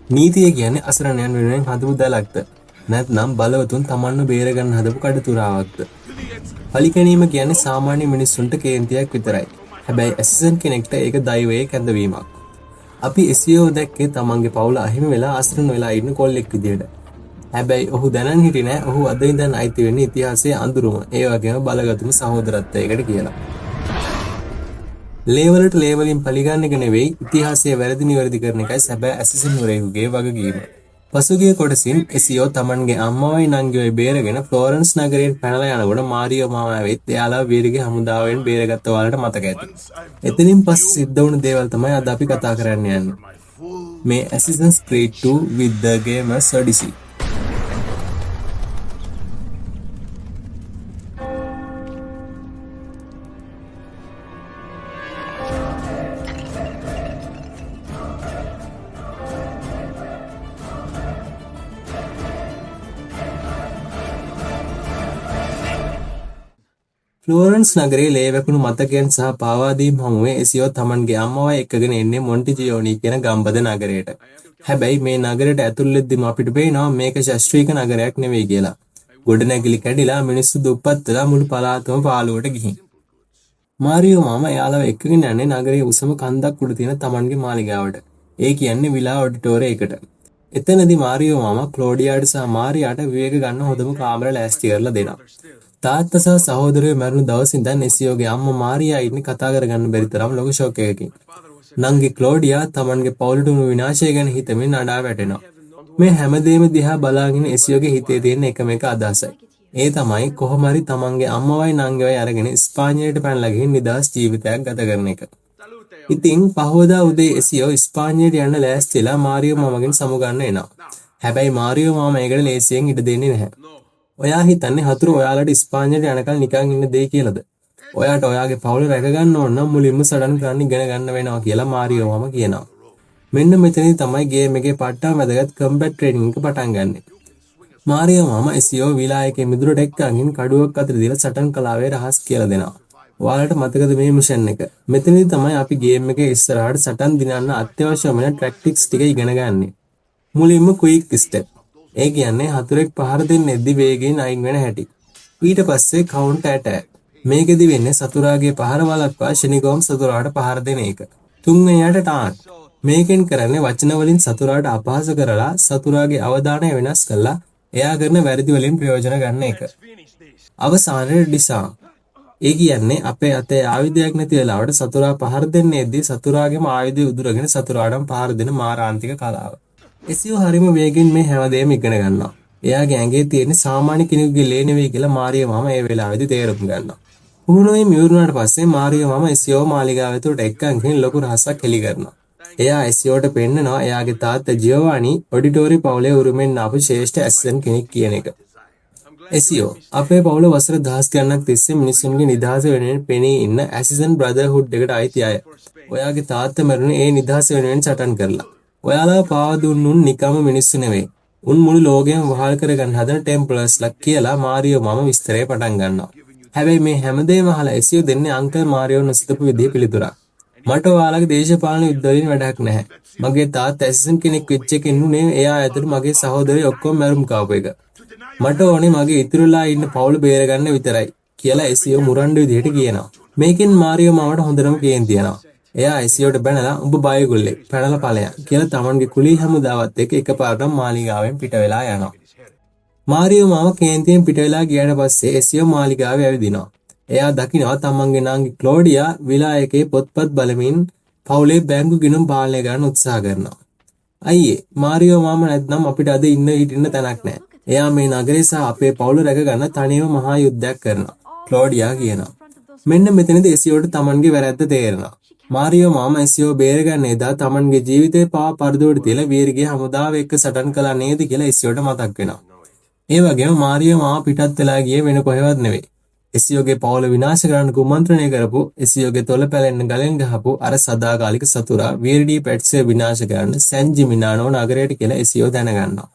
නීතිය කියන්නේ අසරණයන් වෙනුවෙන් හදපු දැලක්ද? නැත්නම් බලවතුන් තමන්ව බේරගන්න හදපු කඩතුරාවක්ද? පලි ගැනීම කියන්නේ සාමාන්‍ය මිනිස්සුන්ට කේන්තියක් විතරයි. හැබැයි ඇසසන් කෙනෙක්ට ඒක දෛවයේ කැඳවීමක්. අපි එසියෝ දැක්කේ තමන්ගේ පවුල අහිමි වෙලා අසරණ වෙලා ඉන්න කොල්ලෙක් විදියට. හැබැයි ඔහු දැනන් හිටියේ නෑ ඔහු අද ඉඳන් අයිති වෙන්නේ ඉතිහාසයේ අඳුරුම, ඒ වගේම බලගතුම සහෝදරත්වයකට කියලා. ලේවලට ලේවලින් පලිගන්න එක නෙවෙයි, ඉතිහාසය වැරදි නිවැරදි කරන එකයි සැබෑ ඇසසින් වරයෙකුගේ වගකීම. පසුගිය කොටසින් එසියෝ තමන්ගේ අම්මවයි නංගිවයි බේරගෙන ෆ්ලෝරන්ස් නගරයෙන් පැනලා යනකොට මාරියෝ මාමා ඇවිත් එයාලා වීරගේ හමුදාවෙන් බේරගත්ත ඔයාලට මතක ඇති. එතනින් පස්සේ සිද්ධ වුණු දේවල් තමයි අද අපි කතා කරන්න යන්නේ. මේ Assassin's Creed 2 with the Gamers Odyssey. Florence නගරයේ ලේ වැකුණු මතකයන් සහ පාවාදීම් හමුවේ එසියෝ තමන්ගේ අම්මවයි එක්කගෙන එන්නේ මොන්ටිජියෝනි කියන ගම්බද නගරයට. හැබැයි මේ නගරයට ඇතුල් වෙද්දිම අපිට පේනවා මේක ශාස්ත්‍රීය නගරයක් නෙවෙයි කියලා. ගොඩනැගිලි කැඩිලා මිනිස්සු දුප්පත් වෙලා මුළු පළාතම පාළුවට ගිහින්. මාරියෝ මාමා එයාලව එක්කගෙන යන්නේ නගරයේ උසම කන්දක් උඩ තියෙන තමන්ගේ මාලිගාවට. ඒ කියන්නේ විලා ඔඩිටෝරිය එකට. එතනදී මාරියෝ මාමා ක්ලෝඩියාට සහ මාරියාට විවේක ගන්න හොඳම කාමර ලෑස්ති කරලා දෙනවා. තාත්තා සහ සහෝදරයෝ මැරුණු දවස් ඉඳන් එසියෝගේ අම්මා මාරියා ඉන්නේ කතා කරගන්න බැරි තරම් ලොකු ෂොක් එකකින්. නංගි ක්ලෝඩියා තමන්ගේ පවුලට වුණු විනාශය ගැන හිතමින් අඬා වැටෙනවා. මේ හැමදේම දිහා බලාගෙන එසියෝගේ හිතේ තියෙන එකම එක අදහසයි. ඒ තමයි කොහොම හරි තමන්ගේ අම්මවයි නංගිවයි අරගෙන ස්පාඤ්ඤයට පැනලා ගිහින් නිදහස් ජීවිතයක් ගත කරන එක. ඉතින් පහවදා උදේ එසියෝ ස්පාඤ්ඤයට යන්න ලෑස්ති වෙලා මාරියෝ මාමගෙන් සමුගන්න එනවා. හැබැයි මාරියෝ මාමා ඒකට ලේසියෙන් ඉඩ දෙන්නේ නැහැ. ඔයා හිතන්නේ හතුරු ඔයාලට ස්පාඤ්ඤයට යනකල් නිකන් ඉන්න දෙයි කියලාද? ඔයාට ඔයාගේ පවුල රැකගන්න ඕන නම් මුලින්ම සටන් කරන්න ඉගෙන ගන්න වෙනවා කියලා මාරියෝ මාමා කියනවා. මෙන්න මෙතනදී තමයි ගේම් එකේ පට්ටම වැදගත් කම්බැට් ට්‍රේනින් එක පටන් ගන්නෙ. මාරියෝ මාමා එසියෝ විලා එකේ මිදුලට එක්කන් කඩුවක් අතර දීලා සටන් කලාවේ රහස් කියලා දෙනවා. ඔයාලට මතකද මේ මිෂන් එක? මෙතනදී තමයි අපි ගේම් එකේ ඉස්සරහට සටන් දිනන්න අත්‍යවශ්‍ය වෙන ටැක්ටික්ස් ටික ඉගෙන ගන්නෙ. මුලින්ම ක්වික් ස්ටෙප්. ඒ කියන්නේ හතුරෙක් පහර දෙන්න එද්දි වේගයෙන් අයින් වෙන හැටි. ඊට පස්සේ කවුන්ටර් ඇටැක්. මේකෙදි වෙන්නේ සතුරාගේ පහර වළක්වා ක්ෂණිකවම සතුරාට පහර දෙන එක. තුන්වෙනියට ටාන්ට්. මේකෙන් කරන්නේ වචන වලින් සතුරාට අපහාස කරලා සතුරාගේ අවධානය වෙනස් කරලා එයා කරන වැරදි වලින් ප්‍රයෝජන ගන්න එක. අවසානයේ ඩිසාම්. ඒ කියන්නේ අපේ අතේ ආයුධයක් නැති වෙලාවට සතුරා පහර දෙන්න එද්දි සතුරාගේම ආයුධය උදුරගෙන සතුරාටම පහර දෙන මාරාන්තික කලාව. එසියෝ හරිම වේගෙන් මේ හැමදේම ඉගෙන ගන්නවා. එයාගේ ඇඟේ තියෙන සාමාන්‍ය කෙනෙකුගේ ලේ නෙවෙයි කියලා මාරියෝ මාමා ඒ වෙලාවේදී තේරුම් ගන්නවා. පුහුණුවෙන් ඉවර වුණාට පස්සේ මාරියෝ මාමා එසියෝ මාලිගාව ඇතුළට එක්කන් ගිහින් ලොකු රහසක් හෙළි කරනවා. එයා එසියෝට පෙන්නනවා එයාගේ තාත්තා ජියෝවානි ඔඩිටෝරි පවුලේ උරුමෙන් ආපු ශ්‍රේෂ්ඨ ඇසසන් කෙනෙක් කියන එක. එසියෝ අපේ පවුල වසර දහස් ගණනක් තිස්සේ මිනිසුන්ගේ නිදහස වෙනුවෙන් පෙනී ඉන්න ඇසසන් බ්‍රදර්හුඩ් එකට අයිති අය. ඔයාගේ තාත්තා මැරුණේ ඒ නිදහස වෙනුවෙන් සටන් කරලා. ඔයාලව පාව දුන්නුන් නිකම්ම මිනිස්සු නෙවෙයි. උන් මුළු ලෝකයම වහල් කරගන්න හදන ටෙම්ප්ලර්ස්ලා කියලා මාරියෝ මාමා විස්තරය පටන් ගන්නවා. හැබැයි මේ හැමදේම අහලා එසියෝ දෙන්නේ අංකල් මාරියෝ නොසිතපු විදිහේ පිළිතුරක්. මට ඔයාලගේ දේශපාලන යුද්ධ වලින් වැඩක් නැහැ. මගේ තාත්තා ඇසසන් කෙනෙක් වෙච්ච එක ඉන්නුනේ එයා ඇතුළු මගේ සහෝදරයෝ ඔක්කොම මැරුම් කාපු එක. මට ඕනේ මගේ ඉතුරුලා ඉන්න පවුල බේරගන්න විතරයි කියලා එසියෝ මුරණ්ඩු විදිහට කියනවා. මේකෙන් මාරියෝ මාමට හොඳටම කේන්ති යනවා. එයා එසියෝට බැනලා උඹ බයගොල්ලෙක් පැනලා ඵලයන් කියලා තමන්ගේ කුලී හමුදාවත් එක්ක එකපාරටම මාලිගාවෙන් පිට වෙලා යනවා. මාරියෝ මාමා කේන්තියෙන් පිට වෙලා ගියාට පස්සේ එසියෝ මාලිගාවේ ඇවිදිනවා. එයා දකිනවා තමන්ගේ නංගි ක්ලෝඩියා විලා එකේ පොත්පත් බලමින් පවුලේ බැංකු ගිණුම් පාලනය කරන්න උත්සාහ කරනවා. අයියේ මාරියෝ මාමා නැත්නම් අපිට අද ඉන්න හිටින්න තැනක් නැහැ. එයා මේ නගරේ සහ අපේ පවුල රැකගන්න තනියම මහා යුද්ධයක් කරනවා. ක්ලෝඩියා කියනවා. මෙන්න මෙතනදී එසියෝට තමන්ගේ වැරැද්ද තේරෙනවා. මාරියෝ මාමා එසියෝ බේරගන්න එදා තමන්ගේ ජීවිතේ පවා පරදුවට තියලා වීරගේ හමුදාව එක්ක සටන් කළා නේද කියලා එසියෝට මතක් වෙනවා. ඒ වගේම මාරියෝ මාමා පිටත් වෙලා ගියේ වෙන කොහෙවත් නෙවෙයි. එසියෝගේ පවුල විනාශ කරන්න කුමන්ත්‍රණය කරපු එසියෝගේ තොල පැලෙන්න ගලෙන් ගහපු අර සදාකාලික සතුරා වීරඩී පැට්සේ විනාශ කරන්න සැන් ජිමිනානෝ නගරයට කියලා එසියෝ දැනගන්නවා.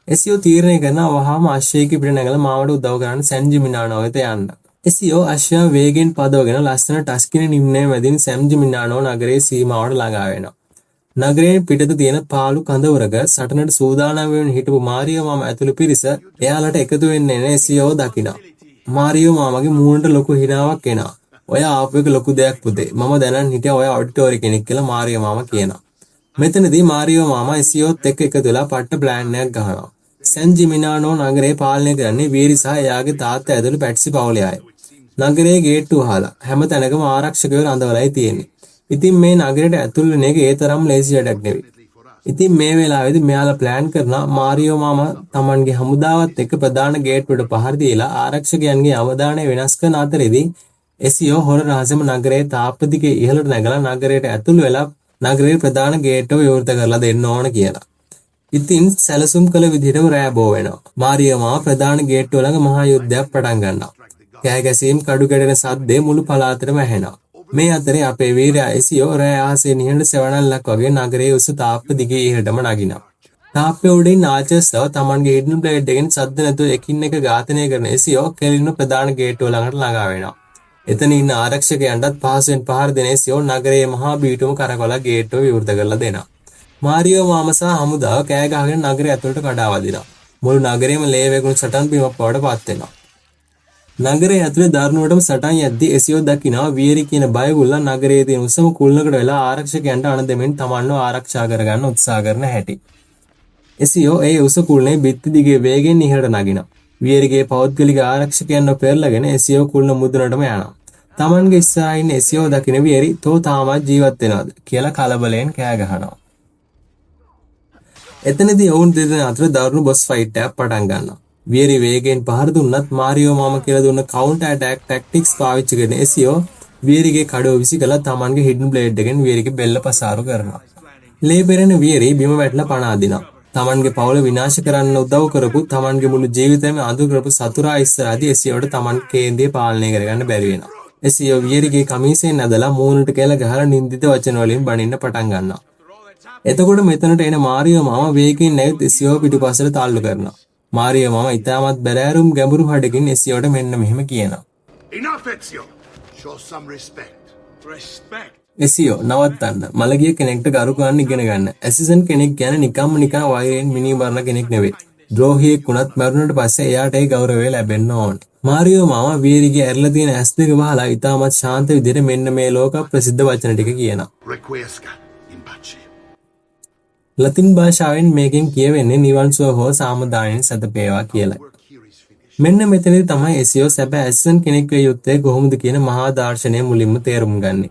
එසියෝ තීරණය කරනවා වහාම අශ්වයෙක් පිට නැගලා මාමට උදව් කරන්න සැන් ජිමිනානෝ වෙත යන්න. එසියෝ අශ්වයා වේගෙන් පදවගෙන ලස්සන ටස්කිනි නිම්නය මැදින් සැන් ජිමිනානෝ නගරයේ සීමාවට ළඟා වෙනවා. නගරයෙන් පිටත තියෙන පාළු කඳවුරක සටනට සූදානම් වෙමින් හිටපු මාරියෝ මාමා ඇතුළු පිරිස එයාලට එකතු වෙන්න එන එසියෝව දකිනවා. මාරියෝ මාමාගේ මූණට ලොකු හිනාවක් එනවා. ඔයා ආපු එක ලොකු දෙයක් පුතේ. මම දැනන් හිටියා ඔයා ඔඩිටෝරි කෙනෙක් කියලා මාරියෝ මාමා කියනවා. මෙතනදී මාරියෝ මාමා එසියෝත් එක්ක එකතු වෙලා පට්ට ප්ලෑන් එකක් ගහනවා. සැන් ජිමිනානෝ නගරේ පාලනය කරන්නේ වීරි සහ එයාගේ තාත්තා ඇතුළු පැට්සි පවුලේ අය. නගරයේ ගේට්ටු වහලා හැම තැනකම ආරක්ෂකයෝ රඳවලයි තියෙන්නේ. ඉතින් මේ නගරයට ඇතුල් වෙන එක ඒ තරම් ලේසි වැඩක් නෙවෙයි. ඉතින් මේ වෙලාවේදී මෙයාලා ප්ලෑන් කරනවා මාරියෝ මාමා තමන්ගේ හමුදාවත් එක්ක ප්‍රධාන ගේට්ටුවට පහර දීලා ආරක්ෂකයන්ගේ අවධානය වෙනස් කරන අතරේදී එසියෝ හොර රහසෙම නගරයේ තාප්ප දිගේ ඉහළට නැගලා නගරයට ඇතුල් වෙලා නගරයේ ප්‍රධාන ගේට්ටුව විවෘත කරලා දෙන්න ඕන කියලා. ඉතින් සැලසුම් කළ විදිහටම රෑ බෝ වෙනවා. මාරියෝ මාමා ප්‍රධාන ගේට්ටුව ළඟ මහා යුද්ධයක් පටන් ගන්නවා. කෑ ගැසීම්, කඩු කැඩෙන සද්දේ මුළු පළාතටම ඇහෙනවා. මේ අතරේ අපේ වීරයා එසියෝ රෑ අහසේ නිහඬ සෙවණැල්ලක් වගේ නගරයේ උස තාප්ප දිගේ ඉහළටම නගිනවා. තාප්පේ උඩින් ආචර්ස්ලව තමන්ගේ හිඩන් බ්ලේඩ් එකෙන් සද්ද නැතුව එකින් එක ඝාතනය කරන එසියෝ කෙලින්ම ප්‍රධාන ගේට්ටුව ළඟට ළඟා වෙනවා. එතන ඉන්න ආරක්ෂකයන්ටත් පහසුවෙන් පහර දෙන එසියෝ නගරයේ මහා බීටුම කරකවලා ගේට්ටුව විවෘත කරලා දෙනවා. මාරියෝ මාමා සහ හමුදාව කෑ ගහගෙන නගරය ඇතුළට කඩා වදිනවා. මුළු නගරයම ලේ වැගුණු සටන් බිමක් බවට පත් වෙනවා. නගරයේ ඇතුලේ දරුණුවටම සටන් යද්දී එසියෝ දකිනවා වියරි කියන බයගුල්ලා නගරයේ තියෙන උසම කුළුණකට වෙලා ආරක්ෂකයන්ට අණ දෙමින් තමන්ව ආරක්ෂා කරගන්න උත්සාහ කරන හැටි. එසියෝ ඒ උස කුළුණේ බිත්ති දිගේ වේගෙන් ඉහළට නගිනවා. වියරිගේ පෞද්ගලික ආරක්ෂකයන්ව පෙරලගෙන එසියෝ කුළුණ මුදුනටම යනවා. තමන්ගේ ඉස්සරහා ඉන්න එසියෝ දකින වියරි තෝ තාමත් ජීවත් වෙනවද කියලා කලබලයෙන් කෑ ගහනවා. එතනදී ඔවුන් දෙදෙනා අතර දරුණු බොස් ෆයිට් එකක් පටන් ගන්නවා. වියරි වේගයෙන් පහර දුන්නත් මාරියෝ මාමා කියලා දුන්න කවුන්ටර් ඇටැක් ටැක්ටික්ස් පාවිච්චි කරන එසියෝ වියරිගේ කඩුව විසිකලා තමන්ගේ හිඩන් බ්ලේඩ් එකෙන් වියරිගේ බෙල්ල පසාරු කරනවා. ලේ පෙරෙන වියරි බිම වැටලා පණ අදිනවා. තමන්ගේ පවුල විනාශ කරන්න උදව් කරපු තමන්ගේ මුළු ජීවිතේම අඳුර කරපු සතුරා ඉස්සරහදී එසියෝට තමන් කේන්ද්‍රය පාලනය කරගන්න බැරි වෙනවා. එසියෝ වියරිගේ කමීසයෙන් ඇදලා මූණට කෙල ගහලා නින්දිත වචන වලින් බනින්න පටන් ගන්නවා. එතකොට මෙතනට එන මාරියෝ මාමා වේගයෙන් ඇවිත් එසියෝ පිටුපසට තල්ලු කරනවා. මාරියෝ මාමා ඉතාමත් බැරෑරුම් ගැඹුරු හඩකින් එසියෝට මෙන්න මෙහෙම කියනවා. Enough, Ezio! Show some respect. Respect. එසියෝ නවත්තන්න. මළගිය කෙනෙක්ට ගරු කරන්න ඉගෙන ගන්න. ඇසිසන් කෙනෙක් කියන්නේ නිකම්ම නිකන් වෛරයෙන් මිනී මරන කෙනෙක් නෙවෙයි. ද්‍රෝහියෙක් වුණත් මැරුණට පස්සේ එයාට ඒ ගෞරවය ලැබෙන්න ඕන. මාරියෝ මාමා වියරිගේ ඇරලා තියෙන ඇස් දෙක වහලා ඉතාමත් ශාන්ත විදිහට මෙන්න මේ ලෝක ප්‍රසිද්ධ වචන ටික කියනවා. Requiescat in pace. Latin භාෂාවෙන් මේකෙන් කියවෙන්නේ නිවන් සුව හෝ සාමදානයෙන් සැතපේවා කියලයි. Work here is finished. මෙන්න මෙතනදී තමයි එසියෝ සැබෑ ඇසිසන් කෙනෙක් විය යුත්තේ කොහොමද කියන මහා දර්ශනය මුලින්ම තේරුම් ගන්නේ.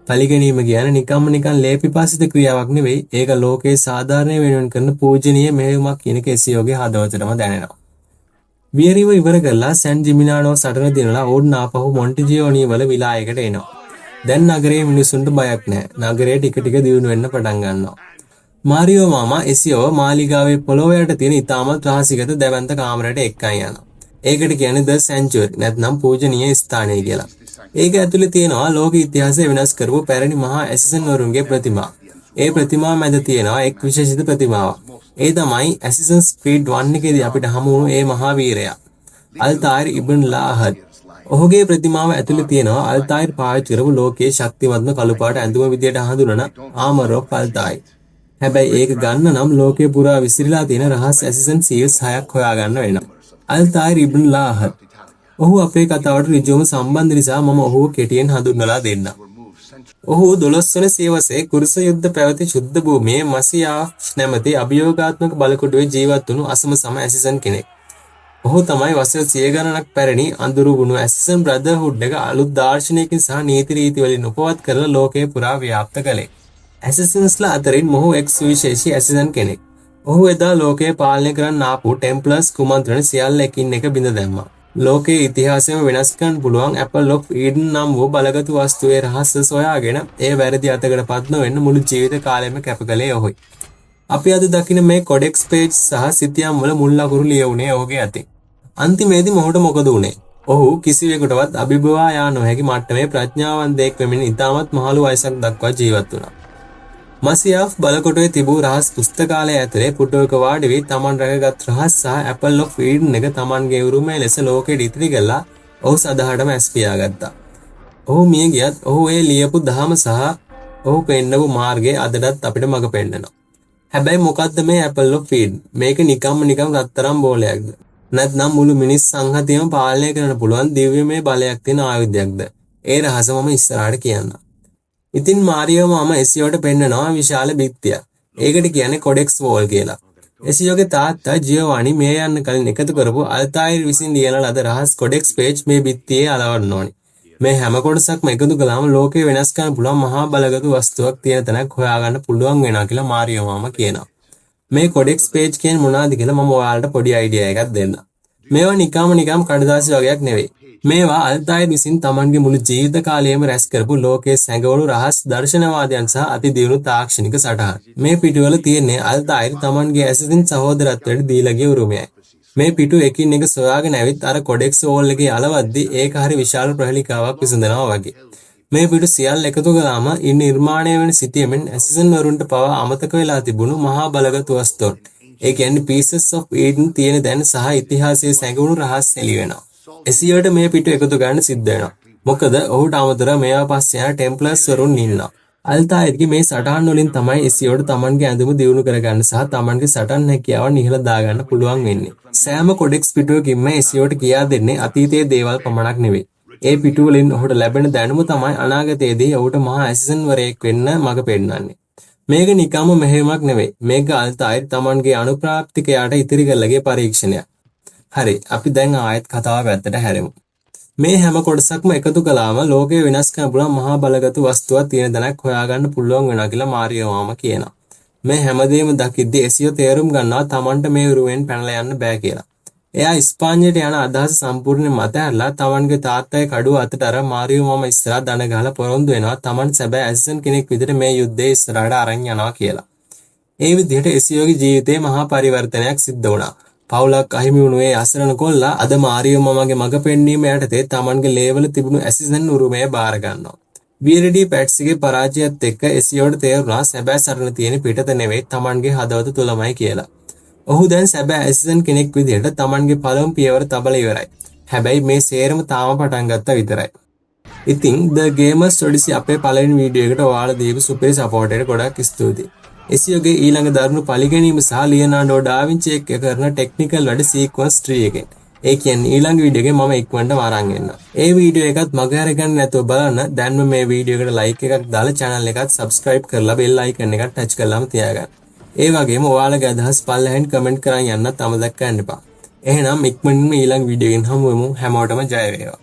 පලි ගැනීම කියන්නේ නිකම්ම නිකන් ලේ පිපාසිත ක්‍රියාවක් නෙවෙයි. ඒක ලෝකයේ සාධාරණය වෙනුවෙන් කරන පූජනීය මෙහෙයුමක් කියන එක එසියෝගේ හදවතටම දැනෙනවා. වියරිව ඉවර කරලා සැන් ජිමිනානෝ සටන දිනලා ඔවුන් ආපහු මොන්ටිජියෝනි වල විලායකට එනවා. දැන් නගරයේ මිනිසුන්ට බයක් නැහැ. නගරය ටික ටික දියුණු වෙන්න පටන් ගන්නවා. මාරියෝ මාමා එසියෝව මාලිගාවේ පොළොව යට තියෙන ඉතාමත් රහසිගත දැවැන්ත කාමරයට එක්කන් යනවා. ඒකට කියන්නේ ද සැන්චුරි නැත්නම් පූජනීය ස්ථානය කියලා. ඒක ඇතුලේ තියෙනවා ලෝක ඉතිහාසය වෙනස් කරපු පැරණි මහා ඇසසන් වරුන්ගේ ප්‍රතිමා. ඒ ප්‍රතිමා මැද තියෙනවා එක් විශේෂිත ප්‍රතිමාවක්. ඒ තමයි ඇසසන්ස් ක්‍රීඩ් 1 එකේදී අපිට හමු වුණු ඒ මහා වීරයා. අල්තායිර් ඉබ්න් ලාහද්. ඔහුගේ ප්‍රතිමාව ඇතුලේ තියෙනවා අල්තායිර් පාවිච්චි කරපු ලෝකයේ ශක්තිමත්ම කළු පාට ඇඳුම විදියට හඳුනන ආමර් ඔෆ් අල්තායිර්. හැබැයි ඒක ගන්න නම් ලෝකය පුරා විසිරීලා තියෙන රහස් ඇසසන් සීල්ස් හයක් හොයාගන්න වෙනවා. අල්තායිර් ඉබ්න් ලාහද්. ඔහු අපේ කතාවට ඍජුවම සම්බන්ධ නිසා මම ඔහුව කෙටියෙන් හඳුන්වලා දෙන්නම්. ඔහු 12 වන සියවසේ කුරුස යුද්ධ පැවති ශුද්ධ භූමියේ මසියාෆ් නැමැති අභියෝගාත්මක බලකොටුවේ ජීවත් වුණු අසම සම ඇසිසන් කෙනෙක්. ඔහු තමයි වසර සිය ගණනක් පැරණි අඳුරු වුණු ඇසිසන් බ්‍රදර්හුඩ් එක අලුත් දාර්ශනිකයකින් සහ නීති රීති වලින් උපවත් කරලා ලෝකය පුරා ව්‍යාප්ත කළේ. ඇසසින්ස්ලා අතරින් මොහු එක් සුවිශේෂී ඇසිසන් කෙනෙක්. ඔහු එදා ලෝකය පාලනය කරන්න ආපු ටෙම්ප්ලර්ස් කුමන්ත්‍රණ සියල්ල එකින් එක බිඳ දැම්මා. ලෝකයේ ඉතිහාසයම වෙනස් කරන්න පුළුවන් Apple of Eden නම් වූ බලගතු වස්තුවේ රහස සොයාගෙන එය වැරදි අතකට පත් නොවෙන්න මුළු ජීවිත කාලයම කැප කළේ ඔහුයි. අපි අද දකින මේ කොඩෙක්ස් පේජ් සහ සිතියම් වල මුල් අකුරු ලියවුනේ ඔහුගේ අතින්. අන්තිමේදී මොහුට මොකද වුනේ? ඔහු කිසිවෙකුටවත් අභිබවා යා නොහැකි මට්ටමේ ප්‍රඥාවන්තයෙක් වෙමින් ඉතාමත් මහලු වයසක් දක්වා ජීවත් වුණා. මසියාෆ් බලකොටුවේ තිබූ රහස් පුස්තකාලය ඇතුලේ පුටුවක වාඩි වී තමන් රැකගත් රහස් සහ Apple of Eden එක තමන්ගේ උරුමය ලෙස ලෝකෙට ඉතිරි කළා. ඔහු සදහටම ඇස් පියාගත්තා. ඔහු මිය ගියත් ඔහු ඒ ලියපු දහම සහ ඔහු පෙන්නපු මාර්ගය අදටත් අපිට මඟ පෙන්නනවා. හැබැයි මොකද්ද මේ Apple of Eden? මේක නිකම්ම නිකම් රත්තරන් බෝලයක්ද? නැත්නම් මුළු මිනිස් සංහතියම පාලනය කරන්න පුළුවන් දිව්‍යමය බලයක් තියෙන ආයුධයක්ද? ඒ රහස මම ඉස්සරහට කියන්නම්. ඉතින් මාරියෝ මාමා එසියෝට පෙන්නනවා විශාල බිත්තියක්. ඒකට කියන්නේ කොඩෙක්ස් වෝල් කියලා. එසියෝගේ තාත්තා ජියෝවානි මේ යන්න කලින් එකතු කරපු අල්තායිර් විසින් ලියන ලද රහස් කොඩෙක්ස් පේජ් මේ බිත්තියේ අලවන්න ඕනි. මේ හැම කොටසක්ම එකතු කළාම ලෝකය වෙනස් කරන්න පුළුවන් මහා බලගතු වස්තුවක් තියෙන තැනක් හොයාගන්න පුළුවන් වෙනවා කියලා මාරියෝ මාමා කියනවා. මේ කොඩෙක්ස් පේජ් කියන්නේ මොනවද කියලා මම ඔයාලට පොඩි අයිඩියා එකක් දෙන්නම්. මේවා නිකම්ම නිකම් කඩදාසි වගයක් නෙවෙයි. මේවා අල්තායිර් විසින් තමන්ගේ මුළු ජීවිත කාලයම රැස් කරපු ලෝකයේ සැඟවුණු රහස් දර්ශනවාදයන් සහ අති දියුණු තාක්ෂණික සටහන්. මේ පිටුවල තියෙන්නේ අල්තායිර් තමන්ගේ ඇසසින් සහෝදරත්වයට දීලා ගිය උරුමයයි. මේ පිටු එකින් එක සොයාගෙන ඇවිත් අර කොඩෙක්ස් වෝල් එකේ අලවද්දි ඒක හරි විශාල ප්‍රහේලිකාවක් විසඳනවා වගේ. මේ පිටු සියල්ල එකතු කළාම ඉන් නිර්මාණය වෙන සිතියමෙන් ඇසසින් වරුන්ට පවා අමතක වෙලා තිබුණු මහා බලගත් වස්තුන්. ඒ කියන්නේ Pieces of Eden තියෙන තැන සහ ඉතිහාසයේ සැඟවුණු රහස් එළි වෙනවා. එසියෝට මේ පිටු එකතු ගන්න සිද්ධ වෙනවා. මොකද ඔහුට අමතරව මේවා පස්සේ යන ටෙම්ප්ලර්ස් වරුන් ඉන්නවා. අල්තායිර්ගේ මේ සටහන් වලින් තමයි එසියෝට තමන්ගේ ඇඳුම දියුණු කරගන්න සහ තමන්ගේ සටන් හැකියාවන් ඉහළ දාගන්න පුළුවන් වෙන්නේ. සෑම කොඩෙක්ස් පිටුවකින්ම එසියෝට කියා දෙන්නේ අතීතයේ දේවල් පමණක් නෙවෙයි. ඒ පිටු වලින් ඔහුට ලැබෙන දැනුම තමයි අනාගතයේදී ඔහුට මහා ඇසසින් වරයෙක් වෙන්න මඟ පෙන්වන්නේ. මේක නිකම්ම මෙහෙයුමක් නෙවෙයි. මේක අල්තායිර් තමන්ගේ අනුප්‍රාප්තිකයාට ඉතිරි කරලා ගිය පරීක්ෂණයක්. හරි, අපි දැන් ආයෙත් කතාව පැත්තට හැරෙමු. මේ හැම කොටසක්ම එකතු කළාම ලෝකය වෙනස් කරන්න පුළුවන් මහා බලගතු වස්තුවක් තියෙන තැනක් හොයාගන්න පුළුවන් වෙනවා කියලා මාරියෝ මාමා කියනවා. මේ හැමදේම දකිද්දි එසියෝ තේරුම් ගන්නවා තමන්ට මේ උරුමෙන් පැනලා යන්න බෑ කියලා. එයා ඉස්පාඤ්ඤයට යන අදහස සම්පූර්ණයෙන්ම අතහැරලා තමන්ගේ තාත්තගේ කඩුව අතට අරන් මාරියෝ මාමා ඉස්සරහා දන ගහලා පොරොන්දු වෙනවා තමන් සැබෑ ඇසසින් කෙනෙක් විදිහට මේ යුද්ධයේ ඉස්සරහට අරන් යනවා කියලා. ඒ විදිහට එසියෝගේ ජීවිතේ මහා පරිවර්තනයක් සිද්ධ වුණා. පවුලක් අහිමි වුණු ඒ අසරණ කොල්ලා අද මාරියෝ මාමාගේ මඟ පෙන්වීම යටතේ තමන්ගේ ලේවල තිබුණු ඇසසින් උරුමය බාර ගන්නවා. වියරි ඩි පැට්සිගේ පරාජයත් එක්ක එසියෝට තේරුණා සැබෑ සටන තියෙන පිටත නෙවෙයි තමන්ගේ හදවත තුලමයි කියලා. ඔහු දැන් සැබෑ ඇසසින් කෙනෙක් විදිහට තමන්ගේ පළමු පියවර තබලා ඉවරයි. හැබැයි මේ සේරම තාම පටන් ගත්තා විතරයි. ඉතින් The Gamers Odyssey අපේ පළවෙනි වීඩියෝ එකට ඔයාලා දීපු සුපිරි සපෝට් එකට ගොඩක් ස්තුතියි. එසියෝගේ ඊළඟ දරුණු පලිගැනීම සහ ලියනාඩෝ ඩා වින්චි එක්ක කරන ටෙක්නිකල් වැඩ සීක්වන්ස් 3 එකෙන්. ඒ කියන්නේ ඊළඟ වීඩියෝ එකේ මම ඉක්මනටම අරන් එන්නම්. ඒ වීඩියෝ එකත් මග අරගන්න නැතුව බලන්න දැන්ම මේ වීඩියෝ එකට ලයික් එකක් දාලා channel එකත් subscribe කරලා බෙල් අයිකන් එකත් ටච් කරලාම තියාගන්න. ඒ වගේම ඔයාලගේ අදහස් පල්ලෙහායින් කමෙන්ට් කරන් යන්නත් අමතක කරන්න එපා. එහෙනම් ඉක්මනින්ම ඊළඟ වීඩියෝ එකෙන් හමු වෙමු. හැමෝටම ජය වේවා.